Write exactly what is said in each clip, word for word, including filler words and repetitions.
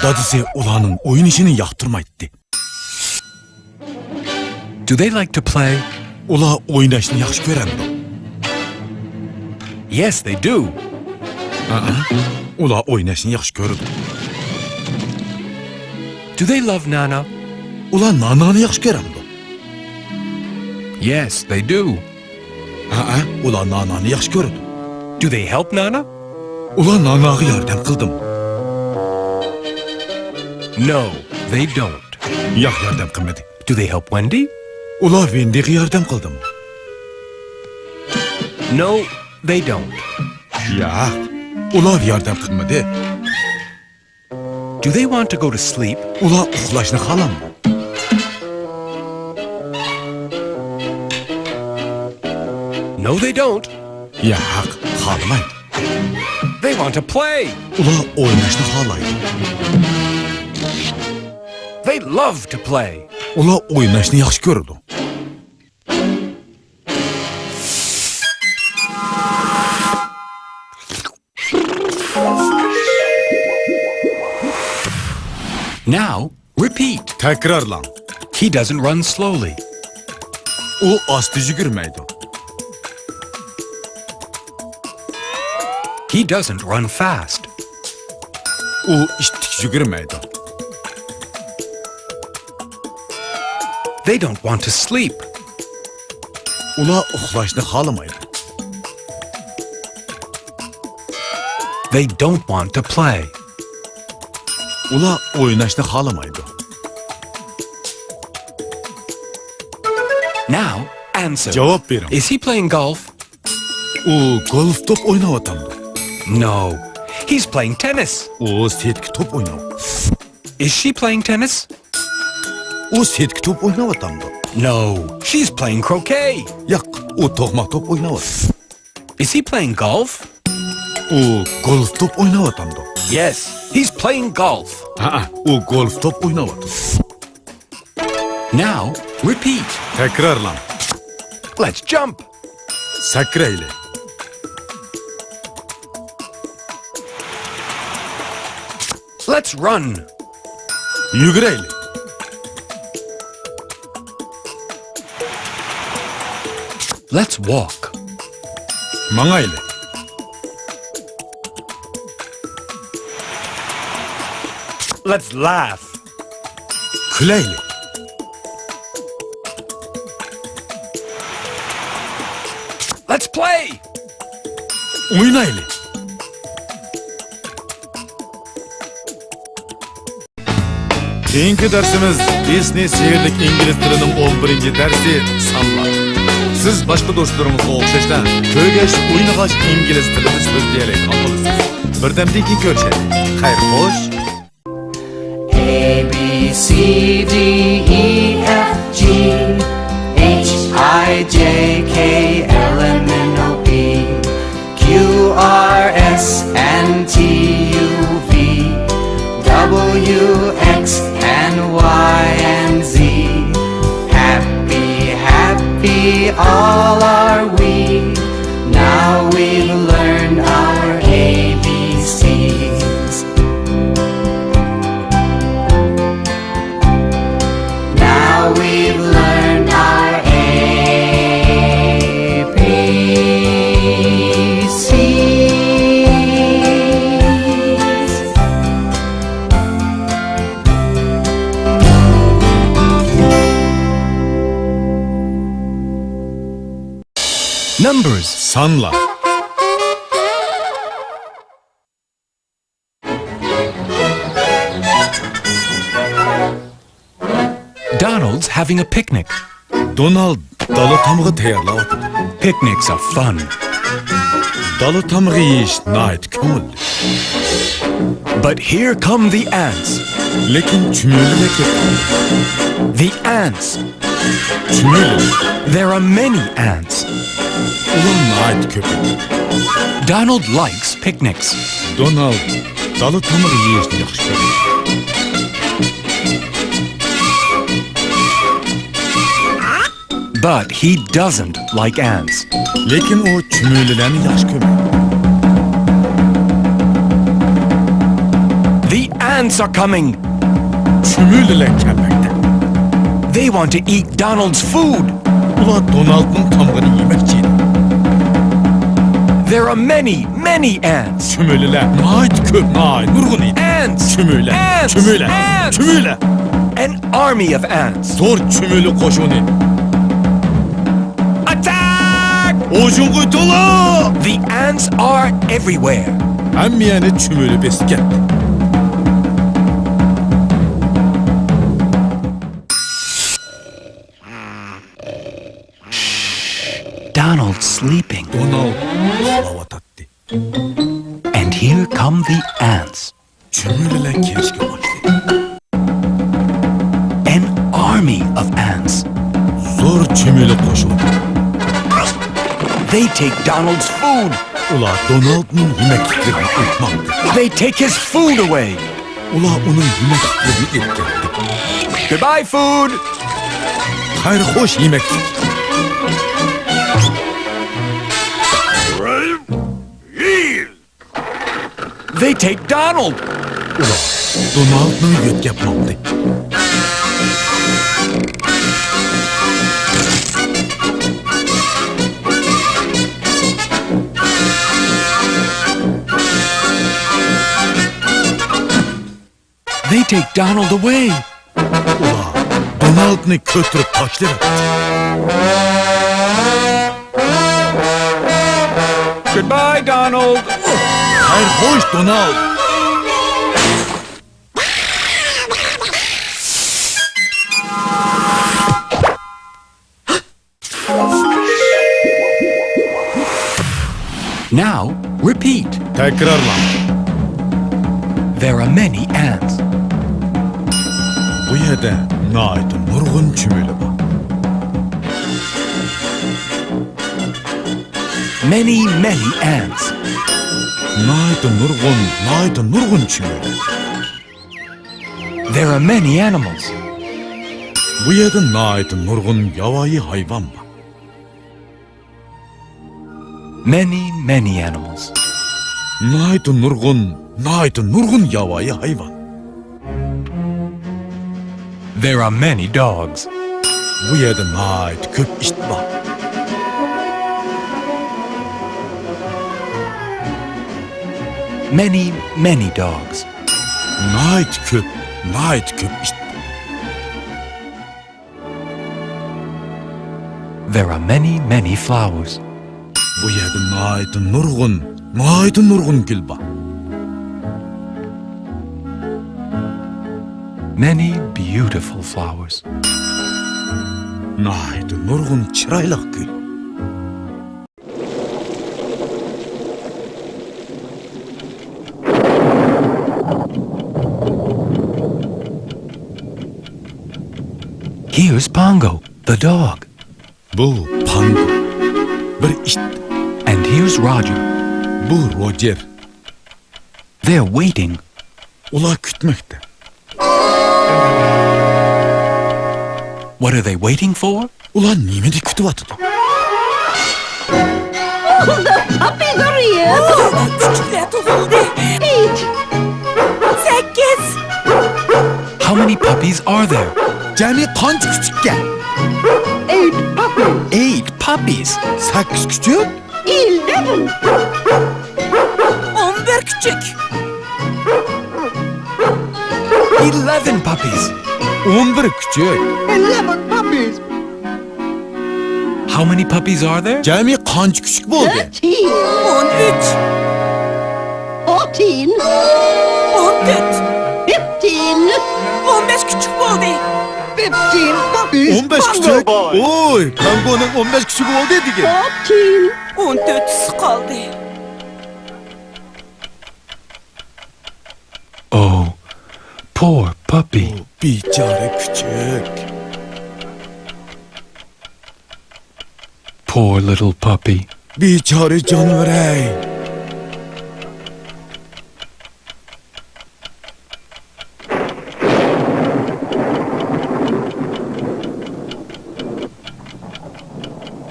دادىسى ئۇلارنىڭ ئوينىشىنى ياقتۇرمايتتى. Do they like to play? ئۇلار ئويناشنى ياخشى كۆرەمدۇ؟ Yes, they do. ھەئە، ئۇلار ئويناشنى ياخشى كۆرىدۇ. Do they love Nana? ئۇلار نانانى ياخشى كۆرەمدۇ؟ Yes, they do. ھەئە، ئۇلار نانانى ياخشى كۆرىدۇ. Do they help Nana? ئۇلار ناناغا ياردەم قىلدىمۇ؟ No, they don't. ياق، ياردەم قىلمىدى. Do they help Wendy? ئۇلار ۋېندىغا ياردەم قىلدىمۇ؟ No, they don't. ياق، ئۇلار ياردەم قىلمىدى. Do they want to go to sleep? ئۇلار ئۇخلاشنى خالامدۇ؟ No, they don't. ياق، خالىمايدۇ. They want to play. ئۇلار ئويناشنى خالايدۇ. They love to play. ئۇلار ئويناشنى ياخشى كۆرىدۇ. Now, repeat. تەكرارلاڭ. He doesn't run slowly. ئۇ ئاستا يۈگۈرمەيدۇ. He doesn't run fast. ئۇ ئىتتىك يۈگۈرمەيدۇ. They don't want to sleep. ئۇلار ئۇخلاشنى خالىمايدۇ. They don't want to play. ئۇلار ئويناشنى خالىمايدۇ. Now, answer. جاۋاب بېرىڭ. Is he playing golf? ئۇ گولف توپ ئويناۋاتامدۇ؟ No, he's playing tennis. ئۇ سېتكا توپ ئويناۋاتىدۇ. Is she playing tennis? ئۇ سېتكا توپ ئويناۋاتامدۇ؟ No, she's playing croquet. ياق، ئۇ توقماق توپ ئويناۋاتىدۇ. Is he playing golf? ئۇ گولف توپ ئويناۋاتامدۇ؟ Yes, he's playing golf. ھەئە، ئۇ گولف توپ ئويناۋاتىدۇ. Now, repeat. تەكرارلاڭ. Let's jump. سەكرەيلى. Let's run. يۈگۈرەيلى. Let's walk. ماڭايلى. Let's laugh. كۈلەيلى. Let's play. ئوينايلى. كېيىنكى دەرسىمىز دىسنېي سېھىرلىك ئىنگلىز تىلىنىڭ ئون بىرىنچى دەرسى، سانلار. سىز باشقا دوستلىرىڭىزغا ئوخشاشلا كۆرگەچ، ئوينىغاچ ئىنگلىز تىلىدا سۆزلىيەلەيدىغان بولىسىز. بىردەمدىن كېيىن كۆرۈشەيلى. خەير، خوش. A, B, C, D, E, F, G, H, I, J, K, L, M, N, O, P, Q, R, S, and T, U, V, W, X, and Y, and Z. Happy, happy, all are we. Now we've learned our A B Cs. Now we've learned our A B Cs. Numbers. سانلار. Donald's having a picnic. دونالد دالا تامىقى تەييارلاۋاتىدۇ. Picnics are fun. دالا تامىقى يېيىش ناھايىتى كۆڭۈللۈك. But here come the ants. لېكىن چۈمۈلىلەر كېلىپ قالدى. The ants. چۈمۈلە. There are many ants. ئۇلار ناھايىتى كۆپ ئىدى. Donald likes picnics. دونالد دالا تامىقى يېيىشنى ياخشى كۆرىدۇ. But he doesn't like ants. لېكىن ئۇ چۈمۈلىلەرنى ياخشى كۆرمەيدۇ. The Ants are coming. چۈمۈلىلەر كەلمەكتە. They want to eat Donald's food. ئۇلار دونالدنىڭ تامىقىنى يېمەكچى ئىدى. There are many, many ants. چۈمۈلىلەر ناھايىتى كۆپ، ناھايىتى نۇرغۇن ئىدى. Ants. چۈمۈلە. Ants. چۈمۈلە. Ants. چۈمۈلە. An army of ants. زور چۈمۈلە قوشۇنى. Attack! ھۇجۇمغا ئۆتۈڭلار! The ants are everywhere. ھەممە يەرنى چۈمۈلە بېسىپ كەتتى. Donald's sleeping. دونالد ئۇخلاۋاتاتتى. And here come the ants. چۈمۈلىلەر كېلىشكە باشلىدى. An army of ants. زور چۈمۈلە قوشۇنى. They take Donald's food. ئۇلار دونالدنىڭ يېمەكلىكلىرىنى ئېلىپ ماڭدى. They take his food away. ئۇلار ئۇنىڭ يېمەكلىكلىرىنى ئېلىپ كەتتى. Goodbye, food. خەير خوش يېمەكلىك. They take Donald. ئۇلار دونالدنى يۆتكەپ ماڭدى. They take Donald away. ئۇلار دونالدنى كۆتۈرۈپ تاشلىۋەتتى. Goodbye, Donald. خەير خوش، دونالد. Now repeat. تەكرارلاڭ. There are many ants. بۇ يەردە ناھايىتى نۇرغۇن چۈمۈلە بار. Many, many ants. ناھايىتى نۇرغۇن، ناھايىتى نۇرغۇن چۈمۈلە. There are many animals. بۇ يەردە ناھايىتى نۇرغۇن ياۋايى ھايۋان بار. Many, many animals. ناھايىتى نۇرغۇن، ناھايىتى نۇرغۇن ياۋايى ھايۋان. There are many dogs. بۇ يەردە ناھايىتى كۆپ ئىت بار. Many, many dogs. ناھايىتى كۆپ، ناھايىتى كۆپ ئىت. There are many, many flowers. بۇ يەردە ناھايىتى نۇرغۇن، ناھايىتى نۇرغۇن گۈل بار. Many beautiful flowers. ناھايىتى نۇرغۇن چىرايلىق گۈل. Here's Pongo, the dog. بۇ پانگو، بىر ئىت. And here's Roger. بۇ روجېر. They're waiting. ئۇلار كۈتمەكتە. What are they waiting for? ئۇلار نېمىنى كۈتۈۋاتىدۇ؟ All the puppies are here. كۈچۈكلەر تۇغۇلدى. Eight. سەككىز. How many puppies are there? جەمئىي قانچە كۈچۈككەن؟ Eight puppies. Eight puppies. سەككىز كۈچۈك. Eleven. ئون بىر كۈچۈك. Eleven puppies. ئون بىر كۈچۈك. Eleven puppies. How many puppies are there? جەمئىي قانچە كۈچۈك بولدى؟ Thirteen. ئون ئۈچ. Fourteen. ئون تۆت. Fifteen. ئون بەش كۈچۈك بولدى. Fifteen puppies. ئون بەش كۈچۈك. ئوي، پانگونىڭ ئون بەش كۈچۈكى بولدى دېگىن. Fourteen. ئون تۆتىسى قالدى. Oh, poor puppy. ئۇ بىچارە كۈچۈك. Poor little puppy. بىچارە جانىۋار-ئەي.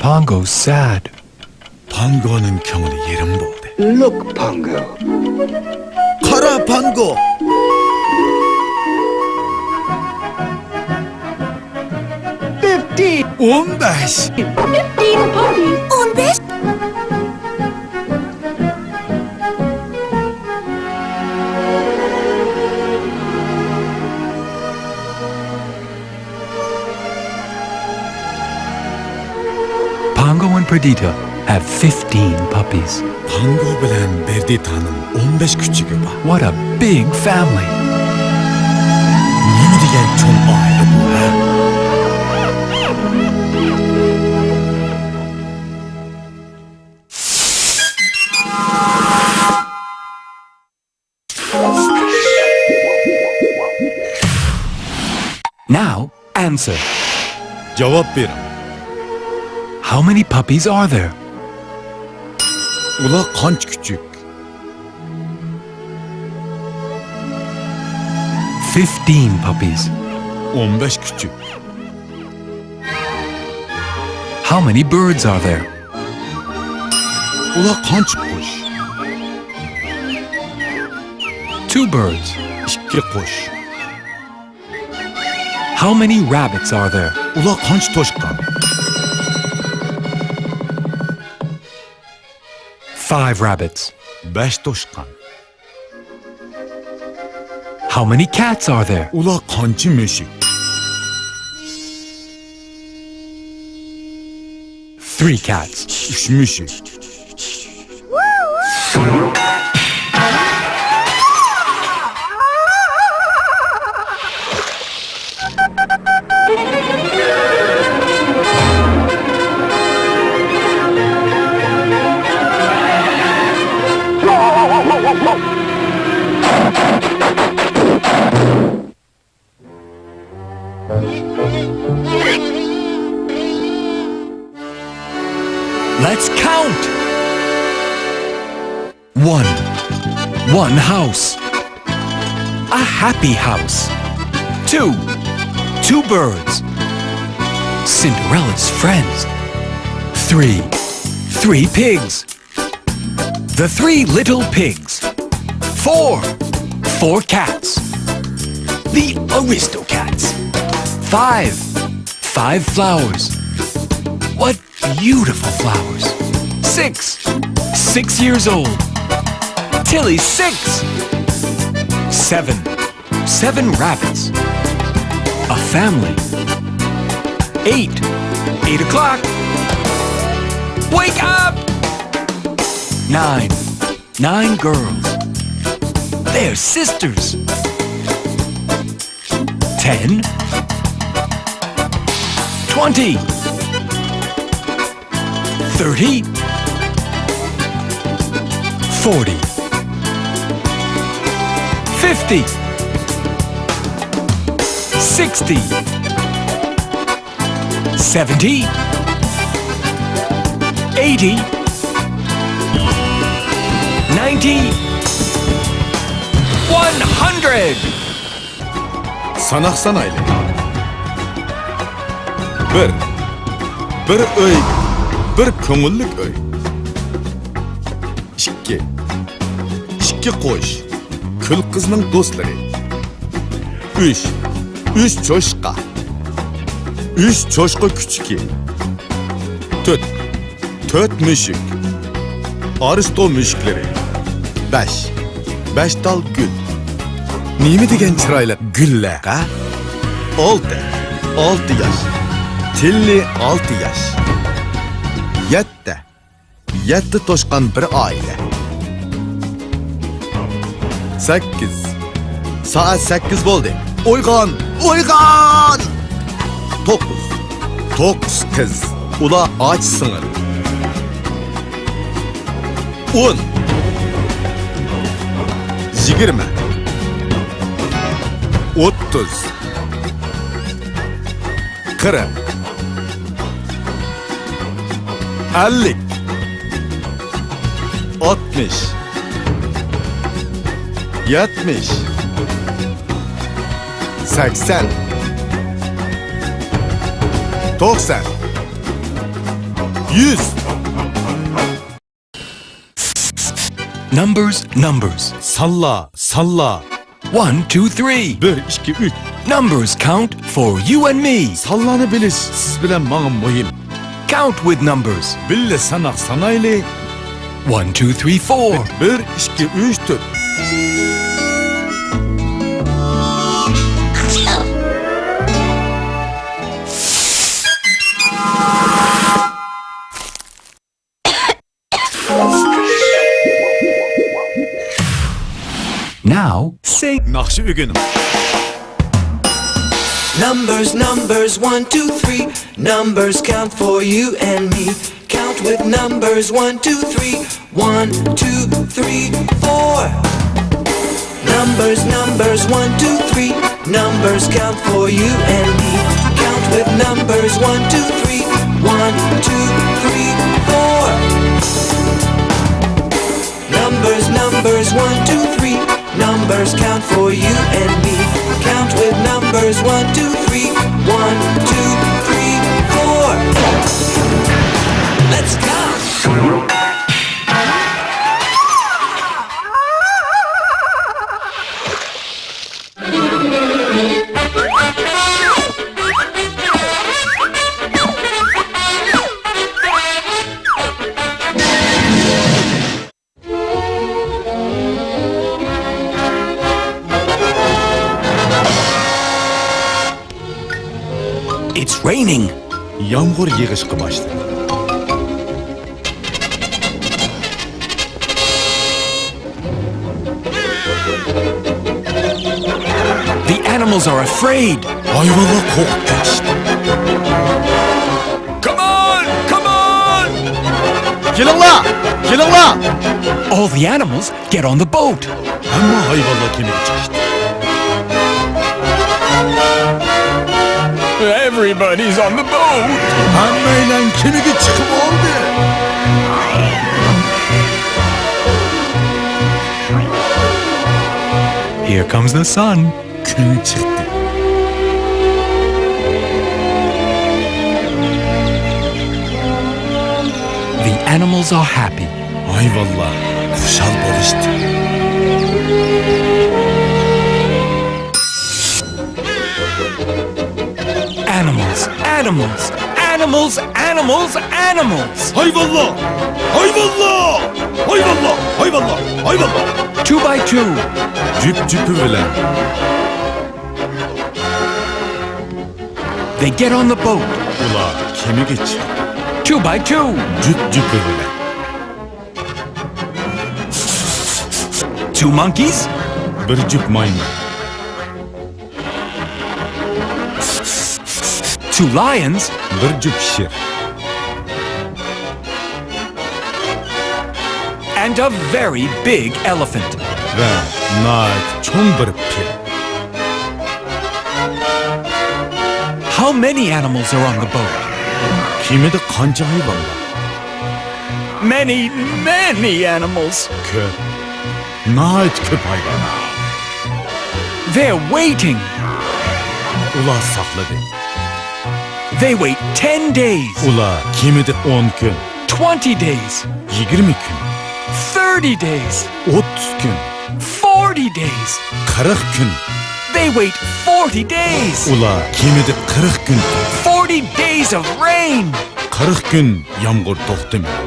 Pongo's sad. پانگونىڭ كۆڭلى يېرىم بولدى. Look, Pongo. قارا، پانگو! ئون بەش. Fifteen puppies. ئون بەش. Pongo and Perdita have fifteen puppies. پانگو بىلەن بېردىتانىڭ ئون بەش كۈچۈكى بار. What a big family! نېمە دېگەن چوڭ ئائىلە بۇ، ھە؟ Now answer. جاۋاب بېرىڭ. How many puppies are there? ئۇلار قانچە كۈچۈك؟ Fifteen puppies. ئون بەش كۈچۈك. How many birds are there? ئۇلار قانچە قۇش؟ Two birds. ئىككى قۇش. How many rabbits are there? ئۇلار قانچە توشقان؟ Five rabbits. بەش توشقان. How many cats are there? ئۇلار قانچە مۈشۈك؟ Three cats. ئۈچ مۈشۈك. Let's count! One. One house. A happy house. Two. Two birds. Cinderella's friends. Three. Three pigs. The three little pigs. Four. Four cats. The Aristocats. Five. Five flowers. What beautiful flowers. Six. Six years old. Tilly six. Seven. Seven rabbits. A family. Eight. Eight o'clock. Wake up! Nine. Nine girls. They're sisters. Ten. Twenty. Thirty. Forty. Fifty. Sixty. Seventy. Eighty. Ninety. One hundred. ساناق سانايلى. بىر. بىر ئۆي، بىر كۆڭۈللۈك ئۆي. ئىككى. ئىككى قۇش، كۈل قىزنىڭ دوستلىرى. ئۈچ. ئۈچ چوشقا. ئۈچ چوشقا كۈچۈكى. تۆت. تۆت مۈشۈك. ئارىستو مۈشۈكلىرى. بەش. بەش تال گۈل. نېمە دېگەن چىرايلىق گۈللەر، ھە؟ ئالتە. ئالتە ياش. تىللى ئالتە ياش. يەتتە. يەتتە توشقان بىر ئائىلە. سەككىز. سائەت سەككىز بولدى. ئويغان! ئويغان! توققۇز. توققۇز قىز. ئۇلار ئاچا سىڭىل. ئون. يىگىرمە. ئوتتۇز. قىرىق. ئەللىك. ئاتمىش. يەتمىش. سەكسەن. توقسان. يۈز. Numbers, numbers. سانلار، سانلار. One, two, three. بىر، ئىككى، ئۈچ. Numbers count for you and me. سانلارنى بىلىش سىز بىلەن ماڭا مۇھىم. Count with numbers. بىللە ساناق سانايلى. One, two, three, four. بىر، ئىككى، ئۈچ، تۆت. Now sing. ناخشا ئۆگىنىڭ. Numbers, numbers, one, two, three. Numbers count for you and me. Count with numbers, one, two, three. One, two, three, four. Numbers, numbers, one, two, three. Numbers count for you and me. Count with numbers, one, two, three. One, two, three, four. Numbers, numbers, one, two, three. Numbers count for you and me. Count with numbers, one, two, three. One, two, three, four. Let's count. It's raining. يامغۇر يېغىشقا باشلىدى. The animals are afraid. ھايۋانلار قورقۇپ كېتىشتى. Come on! Come on! كېلىڭلار! كېلىڭلار! All the animals get on the boat. ھەممە ھايۋانلار كېمىگە چىقىشتى. Everybody's on the boat. ھەممەيلەن كېمىگە چىقىپ بولدى. Here comes the sun. كۈن چىقتى. The animals are happy. ھايۋانلار خۇشال بولۇشتى. Animals, animals, animals, animals, animals. ھايۋانلار! ھايۋانلار! ھايۋانلار! ھايۋانلار! ھايۋانلار! Two by two. جۈپ-جۈپى بىلەن. They get on the boat. ئۇلار كېمىگە چىقتى. Two by two. جۈپ-جۈپى بىلەن. Two monkeys. بىر جۈپ مايمۇن. Two lions. بىر جۈپ شىر. And a very big elephant. ۋە ناھايىتى چوڭ بىر پىل. How many animals are on the boat? كېمىدە قانچە ھايۋان بار؟ Many, many animals. كۆپ. ناھايىتى كۆپ ھايۋان. They're waiting. ئۇلار ساقلىدى. They wait ten days. ئۇلار كېمىدە ئون كۈن. Twenty days. يىگىرمە كۈن. Thirty days. ئوتتۇز كۈن. Forty days. قىرىق كۈن. They wait forty days. ئۇلار كېمىدە قىرىق كۈن. Forty days of rain. قىرىق كۈن يامغۇر توختىمىدى.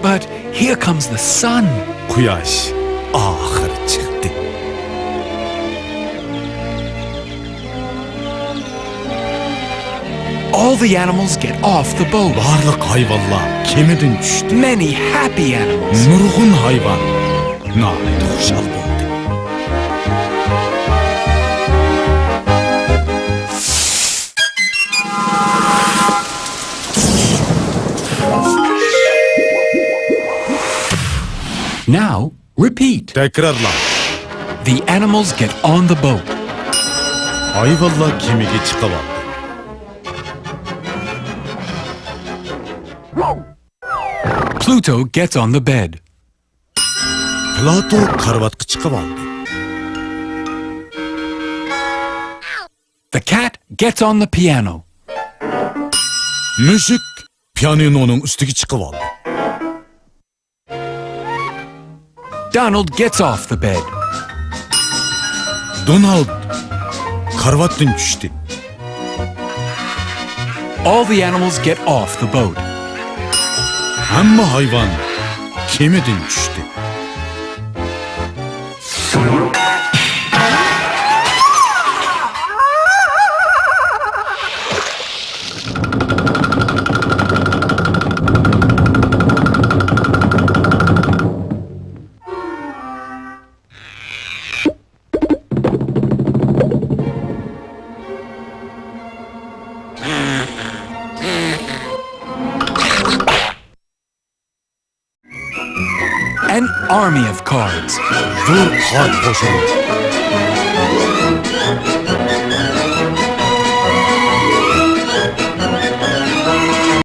But here comes the sun. قۇياش ئاخىر چىقتى. All the animals get off the boat. بارلىق ھايۋانلار كېمىدىن چۈشتى. Many happy animals. نۇرغۇن ھايۋان ناھايىتى خۇشال بولدى. Now, repeat. تەكرارلاڭ. The animals get on the boat. ھايۋانلار كېمىگە چىقىۋالدى. Pluto gets on the bed. پلاتو كارىۋاتقا چىقىۋالدى. The cat gets on the piano. مۈشۈك پىيانىنونىڭ ئۈستىگە چىقىۋالدى. Donald gets off the bed. دونالد كارىۋاتتىن چۈشتى. All the animals get off the boat. ھەممە ھايۋان كېمىدىن چۈشتى. An army of cards. زور قارت قوشۇنى.